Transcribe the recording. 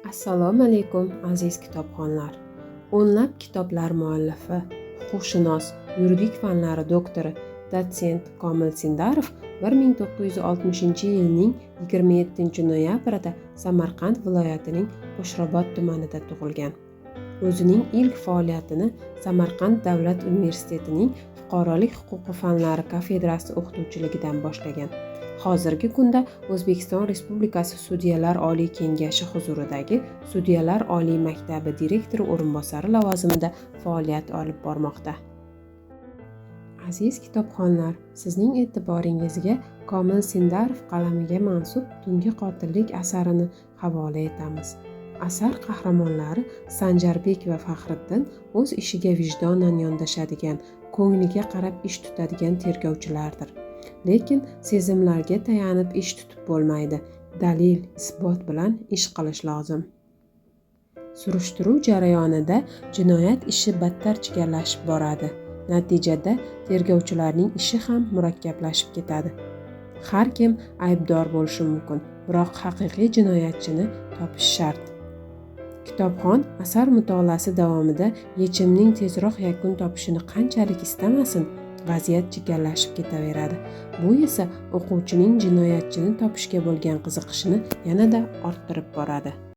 Assalomu alaykum, aziz kitobxonlar. O'nlab kitoblar muallifi, huquqshunos, yuridik fanlari doktori, dotsent Komil Sindarov 1960-yilning 27-noyabrida Samarqand viloyatining Qo'shrabot tumanida tug'ilgan. O'zining ilk faoliyatini Samarqand davlat universitetining fuqarolik huquqi fanlari kafedrasi o'qituvchiligidan boshlagan. Hozirgi kunda O'zbekiston Respublikasi Sudyalar oliy kengashi huzuridagi Sudyalar oliy maktabi direktori o'rinbosari lavozimida faoliyat olib bormoqda. Aziz kitobxonlar, sizning e'tiboringizga Komil Sindarov qalamiga mansub Tungi qotillik asarini havola etamiz. Asar qahramonlari Sanjarbek va Faxriddin o'z ishiga vijdonan yondashadigan, ko'ngliga qarab ish tutadigan tergovchilardir. Lekin sezimlarga tayanib ish tutib bo'lmaydi. Dalil, isbot bilan ish qilish lozim. Surishtiruv jarayonida jinoyat ishi battar chigallashib boradi. Natijada tergovchilarning ishi ham murakkablashib ketadi. Har kim aybdor bo'lishi mumkin, biroq haqiqiy jinoyatchini topish shart. Kitobxon asar mutolaasi davomida yechimning tezroq yakun topishini qanchalik istamasin, vaziyat chigallashib ketaveradi. Bu esa o'quvchining jinoyatchini topishga bo'lgan qiziqishini yanada orttirib boradi.